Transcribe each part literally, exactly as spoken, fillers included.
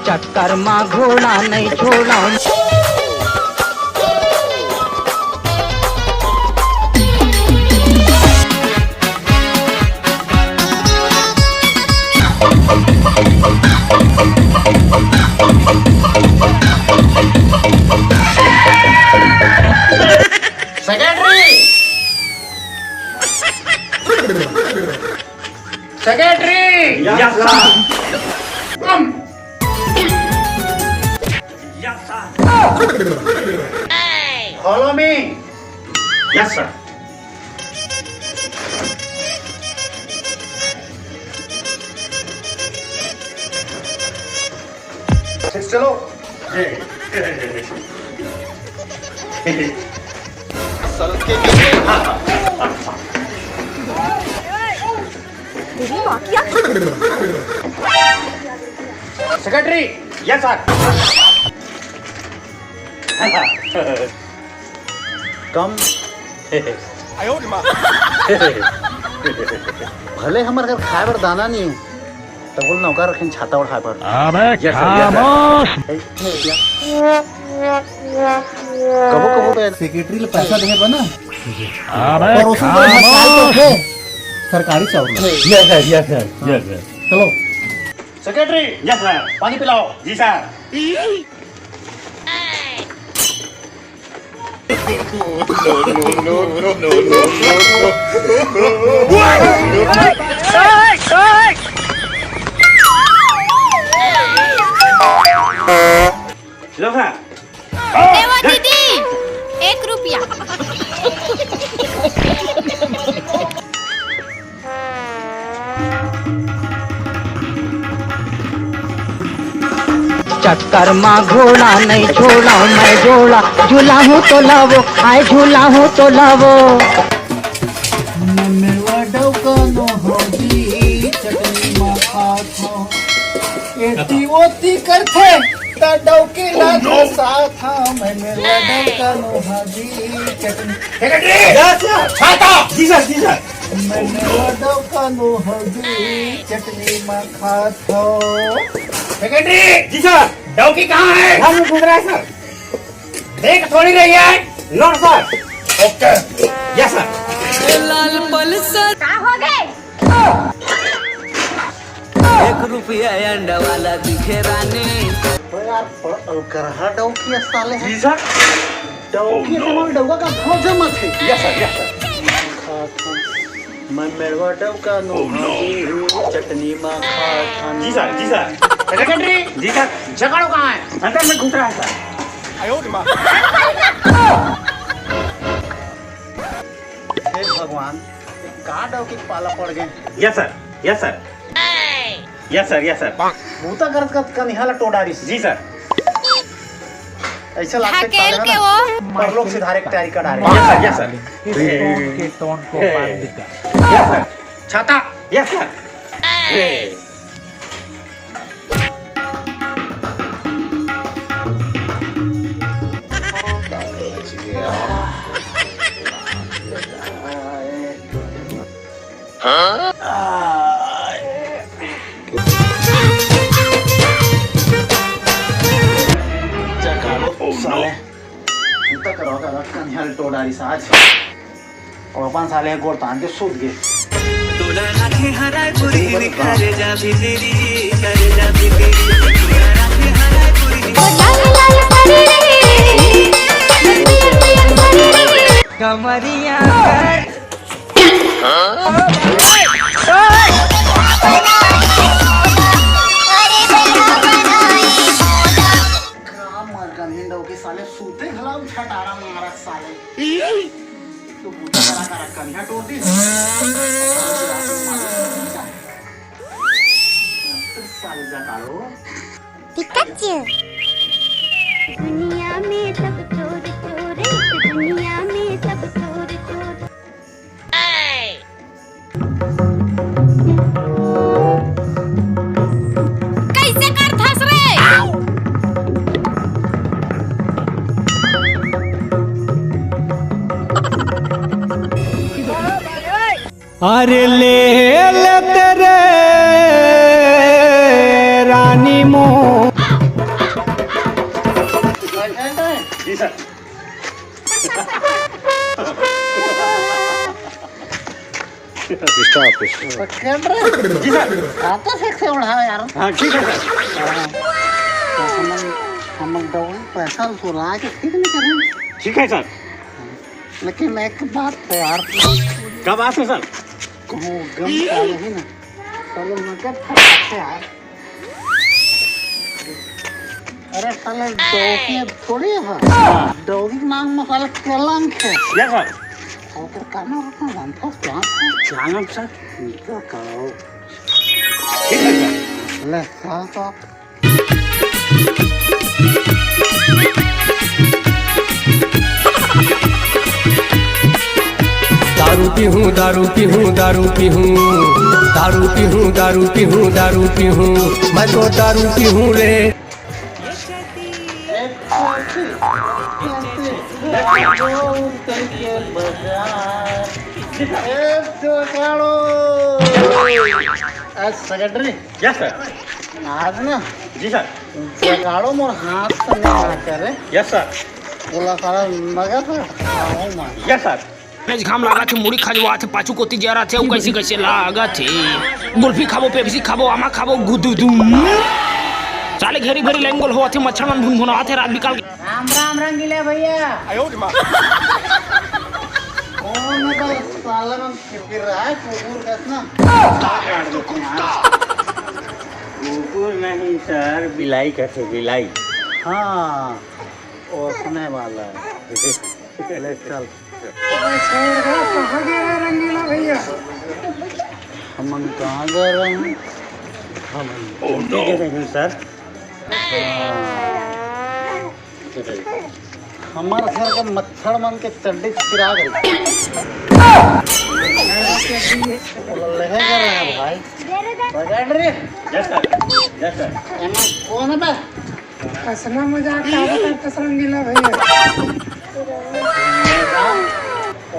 चक्कर मा घोड़ा नहीं छोड़ा। Secretary, secretary. Yes sir. Come. Yes sir. Follow me. Yes sir. चलो। तेरी माँ की आँख। सेक्रेटरी। Yes sir. कम। भले हमर घर खाए बर दाना नहीं हो, तब बोल नौकर रखें छाता ओढ़ाए बर। अबे यस सर, यस सर। खामोश। ए, ए, या। कबो कबो तो सेक्रेटरी ले पैसा देहे बना। अबे पड़ोसी को खामोश। सरकारी चाउर। Yes sir, yes sir, yes sir. चलो। सेक्रेटरी। Yes sir. पानी पिलाओ। जी सर। लो सर। ए वो दीदी, एक रुपया। चक्कर मा घोड़ा नहीं छोड़ा मैं जोड़ा, झूला हूँ तो लावो, आए झूला हूँ तो लावो। मैं मेवा डौका नो हौदी, चटनी मा खात हौं। एती ओती करथे, त डौकी लागे साथ, हाँ, मैं मेवा डौका नो हौदी, चटनी। सेक्रेटरी! Yes sir. छाता! जी सर, जी सर। मैं मेवा डौका नो हौदी, चटनी मा खात हौं। सेक्रेटरी! जी सर। डौकी कहाँ है? घर में घूम रहा है सर। देख थोड़ी रही है। No sir. Okay. Yes sir. लाल पल्सर। का हो गए? एक रुपया अंडा वाला दिखे रानी। अबे यार, बड़ा अलकरहा डौकी है साले। जी सर। डौकी से डौका का भोजन मत है। Yes sir, yes sir. मैं मेड़वा डौका नो भाजी, चटनी मा खात हन। जी सर, जी सर। सेक्रेटरी। जी सर। जगाड़ो कहाँ है? अंदर में घुस रहा है सर। हे भगवान, का डौकी के पाला पड़ गए। Yes sir, yes sir. Yes sir, yes sir. भूता करत करत कनिहा ला टो डारिस। जी सर। ऐसा लागथे ढकेल के वो। परलोक सिधारे के तैयारी करा रहे। Yes sir, yes sir. इस टोन के टोन को बंद कर। Yes sir. छाता। Yes sir. साले, पूता करवा का रख कनिहा ल टो डारिस आज। अउ अपन साले गोड़ तान के सूत गे। तोला राखे हराय पूरी निखारे जा भीतरी, करे जा भीतरी। तोला राखे हराय पूरी निखारे जा भीतरी। कमरिया कर। का मर गन हिंडो के साले सूते घला छटारा मारत साले। तू बूता करा करा कनिहा टोर दिस। साले जकारो। पिकाचू। दुनिया में सब चोर चोर, इस दुनिया में सब चोर चोर। कैसे करथस रे? अरे ले लेते रे रानी मोह। Stop it. पकड़ रे। जी सर। आता से से उड़ा यार। हाँ, ठीक है सर। हाँ। तो हम, हम डबल पैसा सुला के ठीक नहीं करें। ठीक है सर। लेकिन एक बात है यार। क्या बात है सर? वो गम चालू है ना, चलो मगर फटाक से यार। अरे साले डौकी थोड़ी है। हाँ। डौकी के नाम में साले कलंक है। Yes sir. ओकर काना रखना जानता है, क्या है? क्या नाम सर? इनका कहो। ठीक है सर। ले, साला तो दारू पीहूँ, दारू पीहूँ, दारू पीहूँ, दारू पीहूँ, दारू पीहूँ, दारू पीहूँ, मैं तो दारू पीहूँ रे। Secretary, yes sir. आज ना जी सर। जगाड़ो मोर हाथ से ना करे। Yes sir. बोला सारा मगर से हटाओ मैं। Yes sir. पेज घाम लागत हे, मुड़ी खजवात हे, पाछू कोती जरत हे, अउ कइसे कइसे लागत हे। गुल्फी खाबो, पेप्सी खाबो, आमा खाबो, गुदुदुम। साले घेरी भेरी लैंगोल होवत हे, मच्छर मन भुनभुनावत हे, रात बिकाल के। राम राम रंगीला भैया। कौन है बे साला मन फिर रहा है कुकुर का इतना? कुकुर नहीं सर, बिलाई कथे बिलाई। हाँ, ओसने वाला है। ले चल। कहाँ गया है रंगीला भैया? हमन कहाँ गए रहे? ठीक है सर। हमारे सर के मच्छर मन के चड्डी चिरा गई। लेहे कर रहे हैं भाई। पकड़ रे। Yes sir. Yes sir. एमा कौन है बे? हंसना मजाक का करते रंगीला भैया।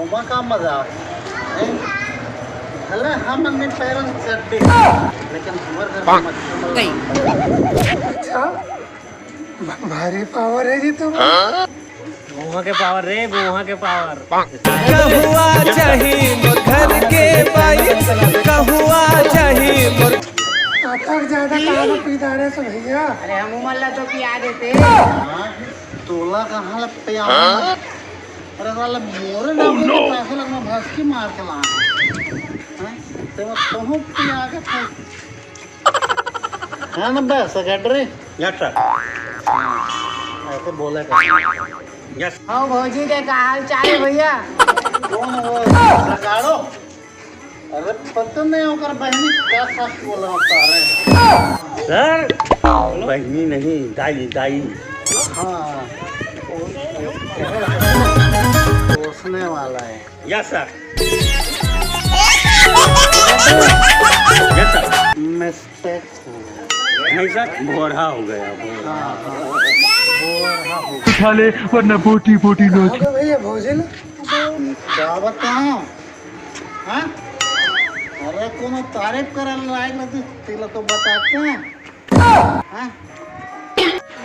ओमा का मजाक? हैं? भले हम अपने पैरों से चड्डी, लेकिन हमारे घर में मच्छर अच्छा, भ- भारी पावर है जी तुम। गोहा के पावर रे, गोहा के पावर। कहुआ चाही मोर घर के बाई, कहुआ चाही मोर अतक ज्यादा काला पी डारे से भैया। अरे हम उमर ला तो पिया देते। तोला कहाँ ला पिया? अरे साला मोरे नाम के पैसा लगना भस की मार के ला। हैं? ते वो कहूँ पिया के था। है ना बे सेक्रेटरी? Yes sir. ऐसे बोले कर। यस। हाँ भौजी के का हाल चाल है भैया? कौन हो? जगाड़ो। अरे पता नहीं ओकर बहनी का साथ बोला होता है। सर, बहनी नहीं, दाई, दाई। हाँ। ओसने वाला है। Yes sir. Yes sir. Mistake हो गया। नहीं सर, भोरहा हो गया, भोरहा। हाँ, हाँ। उठा ले, वरना बोटी बोटी नोच। अरे भैया भोजन क्या बताऊं? हाँ? अरे कोनो तारीफ करे लायक नहीं, तेला तो बताते हैं। हाँ?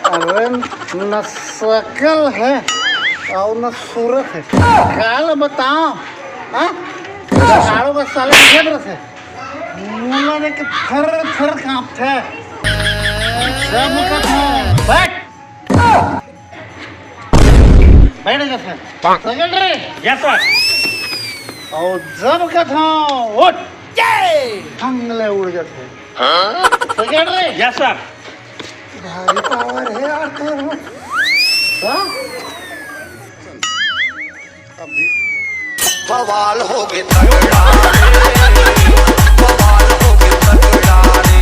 अरे न शकल है और न सूरत है, काल बताओ। हाँ? सालों का साले जबर से मुला देख के थर थर कांपते हैं। जब कथा बैठ, बैठ जा सर। Secretary, yes sir. और जब कथा उठ, हंगले उड़ जाते हैं। Secretary, yes sir. भारी पावर है यार तेरे में। हाँ? बवाल हो गए तगड़ा रे, बवाल हो गए तगड़ा रे।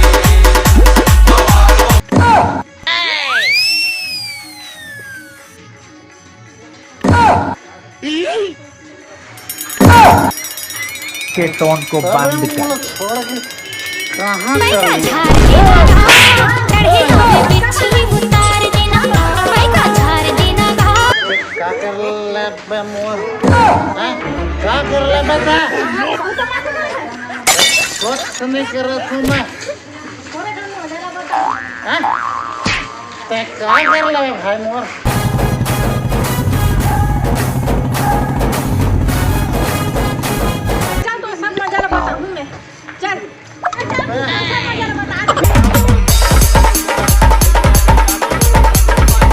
के टोन को बंद कर। छोड़ के कहाँ मैं का चल? झाड़ देना घाव, चढ़ी हमें बिच्छी उतार देना, मैं का झाड़ देना घाव। का कर ले बे मोर? हाँ? का कर ले बे तैं? कुछ नहीं कर रहा तू मैं। हाँ? तैं का कर ले भाई मोर?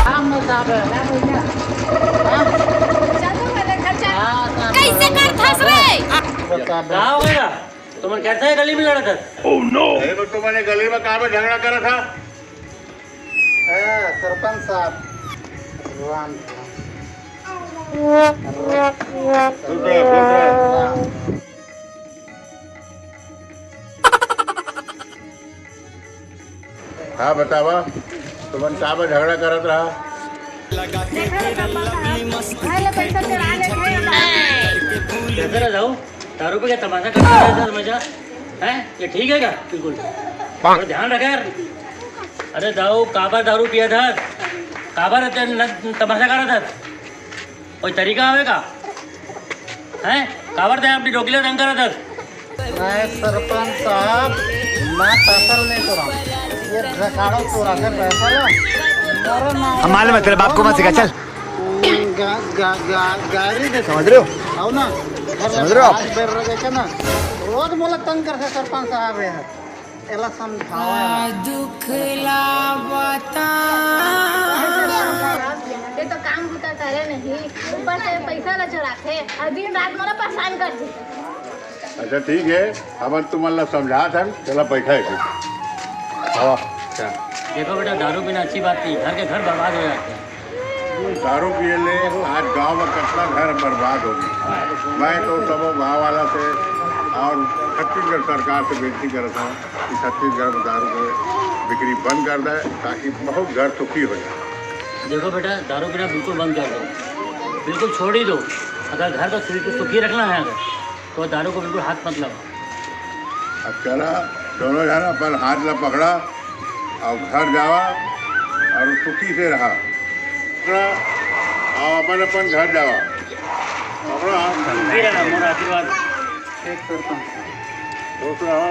काम में साहब है। कैसे करथस रे? बता दो। का हो गया? तुमन कैसे गली में लड़त हस? अरे, तो तुमने गली में का में झगड़ा करा था? ए, सरपंच साहब, राम राम। रुक रहा, रुक रहा। राम। हाँ, बतावा, तुमन का बर झगड़ा करत रहा? देखा रे बाबा साहब, पहले पैसा चुरा लेथे। कैसे रह जाओ? दारू पे क्या तमाशा करता है सर हमेशा? हैं? ये ठीक है क्या? बिल्कुल। थोड़ा ध्यान रखा यार। अरे दाऊ, काबर दारू पिया था? काबर ते न-, तमाशा करा था? कोई तरीका हवे का? हैं? काबर ते अपनी डोकली तंग करा था? नहीं सरपंच साहब, मैं पैसा नहीं चुरा, ये रिकॉर्डो चुरा के पैसा ला। अरे ना। हम मालूम है, तेरे बाप को मत सिखा, चल। गा-, गा-, गा-, गाड़ी दे। समझ रहे हो? आओ ना। समझ रहे हो आप? आज बेर रह गए ना, रोज मोला तंग करथे सरपंच साहब यार। एला समझावा। का दुख ला बता। ये तो काम बुता करे नहीं, ऊपर से पैसा ला चुराथे और दिन रात मोला परेशान कर देथे। अच्छा ठीक है, हमन तुमन ला समझात हन, चला बैठा है। हाँ, अच्छा। देखो बेटा, दारू पीना अच्छी बात नहीं, घर के घर बर्बाद हो जाते हैं। दारू पिए ले आज गांव में कितना घर बर्बाद हो गया। मैं तो सबो गांव वाला से और छत्तीसगढ़ सरकार से विनती करत हूँ कि छत्तीसगढ़ में दारू के बिक्री बंद कर दे, ताकि बहुत घर सुखी हो जाए। देखो बेटा, दारू पीना बिल्कुल बंद कर दो, बिल्कुल छोड़ ही दो। अगर घर को सुखी, सुखी रखना है अगर, तो दारू को बिल्कुल हाथ मत लगाओ। अब चला, दोनों जन अपन हाथ ला पकड़ा और घर जावा और सुखी से रहा। पकड़ा और अपन अपन घर जावा। पकड़ा। सुखी रहा, मोर आशीर्वाद। खुश रहो।